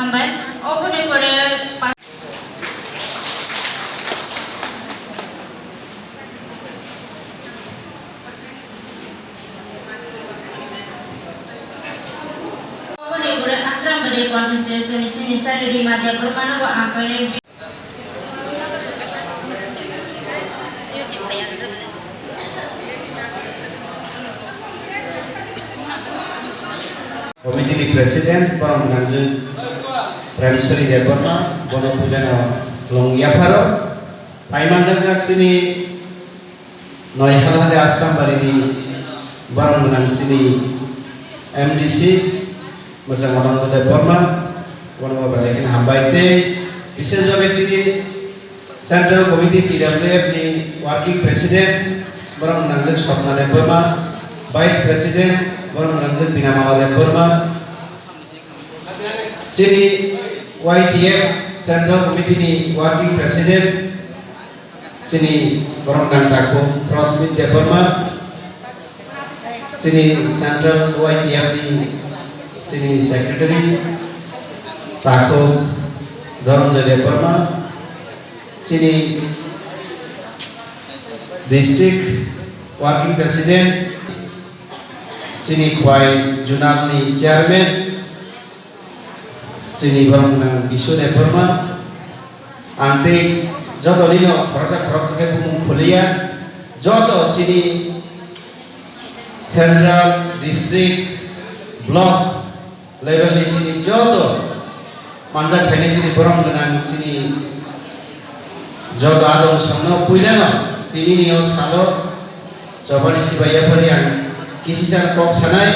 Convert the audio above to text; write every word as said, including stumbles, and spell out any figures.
Hambai, oboni pore pa- Oboni pore Asrambari constituency ni sini Sari Rima Debbarma no bo ang painai. Committee ni President, borok gwnangjwk Premswri Debbarma, bono puilano long yapharo. Phai manjakjak chini Noyhalhali Asrambari ni borok gwnang chini M D C, Mwchang Ananda Debbarma, bono bo belai kheno hambai tei bises bagwi chini Central Committee T W F ni Working President, borok gwnangjwk Swapna Debbarma, Vice President, borok gwnangjwk Binamala Debbarma, chini Y T F Central Committee ni Working President, chini borok gwnang takhuk Prosmit Debbarma, chini Central Y T F ni chini Secretary takhuk Dhananjay Debbarma, chini District Working President, chini Khwai Zonal ni Chairman, chini borok gwnang Bisu Debbarma, ang tei joto nino khoroksa khoroksa khe bumung khuliya, joto chini Central, District, Block level ni chini joto manjak phainai chini borok gwnang chini joto adong songno puilano tini ni o salo chobani sibai yaphari ang kisisa kok sanai.